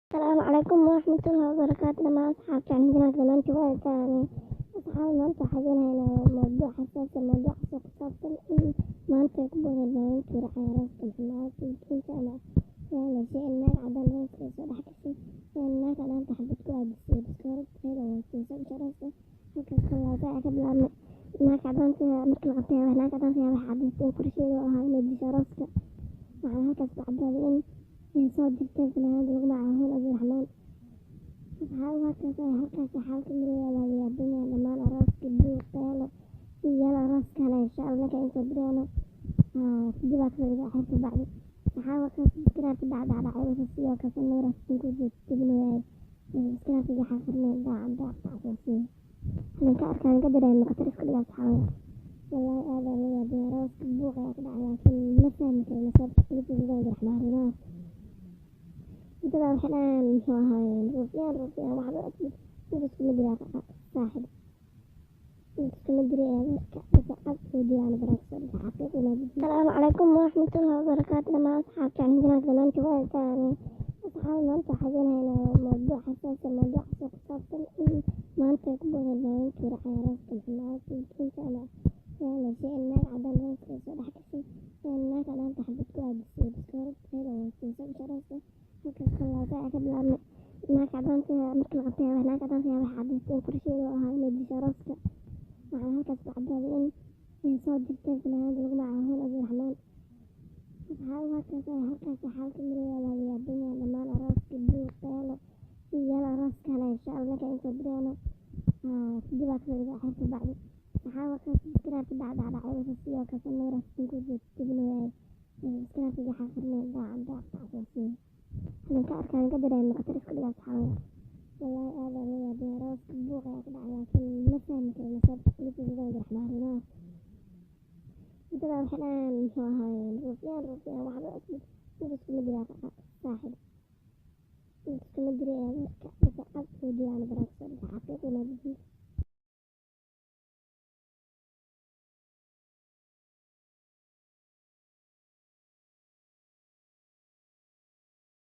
Asalaamu calaykum waraxmatullaahi wabarakaatu. Dhammaan asxaabta aan dhammaantiin waa taani. Asxaab, maanta waxaan idin haynaa mowduuc xasaasi ah, mowduucaas oo ku saabsan in maanta ay ku badan maalintii raacay arooska Maxamed inta ama la sheegay naag cadaan arooska soo dhex gashay, naag cadaanta xabad ku aadisay biskoolad iyadoo wadatay soo gashay arooska. Halkaas khalaasa ayaa ka bilaabmay. Naag cadaanta markii la qabtay, naag cadaanta ayaa waxay cadaystay in qorsheedu ahaa inay disho arooska. Waxaana halkaas ku cadaaday in ay soo dirtay fanaanada lagu magacaabo Hoon Cabdiraxmaan. Asxaab, halkaas ayaa halkaas xaalka maraya. Waa la yaaban yahay dhammaan arooska, buuq, qaylo iyo arooska kale insha Allah ninka intoo dirayno kadib aa kasoo dhigaa xirka bacdi. Asxaab, halkaas subscribe dhac dhac dhac sidoo kale nuura ku tebinayaa subscribe waxaa qarnay dhac dhac dhac soo halin ka arkaan ka dareemo khatar iska dhigaa. Asxaab, wallaahi aad aan la yaabay, arooska buuq ayaa ka dhacay, laakiin ma fahmi karno sababta kulifisa Cabdiraxmaan arrimahaas. Intadaa waxay dhahaan muxuu ahaayeen ruufyaan ruufyaan, waxba mid iskuma diraa saaxib, mid iskuma diray adeerka base cad oo diyaana baraag soo dhiga xaqiiq inaad. Asalaamu calaykum waraxmatullaahi wabarakaatu. Dhammaan asxaabta aan dhammaantiin waa taani. Asxaab, maanta waxaan idin haynaa mowduuc xasaasi ah, mowduucaas oo ku saabsan in maanta ay ku badan maalintii raacay arooska Maxamed inta ama la sheegay naag cadaan arooska soo dhex gashay, naag cadaanta xabad ku aadisay biskoolad iyadoo wadatay soo gashay arooska. Halkaas khalaasa ayaa ka bilaabmay. Naag cadaanta markii la qabtay, naag cadaanta ayaa waxay cadaystay in qorsheedu ahaa inay disho arooska. Waxaana halkaas ku cadaaday in ay soo dirtay fanaanada lagu magacaabo Hoon Cabdiraxmaan. Asxaab, halkaas ayaa halkaas xaalka maraya. Waa la yaaban yahay dhammaan arooska, buuq, qaylo iyo arooska kale insha Allah ninka intoo dirayno kadib aa kasoo dhigaa xirka bacdi. Asxaab, halkaas subscribe dhac dhac dhac sidoo kale nuura ku tebinayaa subscribe waxaa qarnay dhac dhac dhac soo halin ka arkaan ka dareemo khatar iska dhigaa. Asxaab, wallaahi aad aan la yaabay, arooska buuq ayaa ka dhacay, laakiin ma fahmi karno sababta kulifisa Cabdiraxmaan arrimahaas. Intadaa waxay dhahaan muxuu ahaayeen ruufyaan ruufyaan, waxba mid iskuma diraa saaxib, mid iskuma diray adeerka base cad oo diyaana baraag soo dhiga xaqiiq inaad.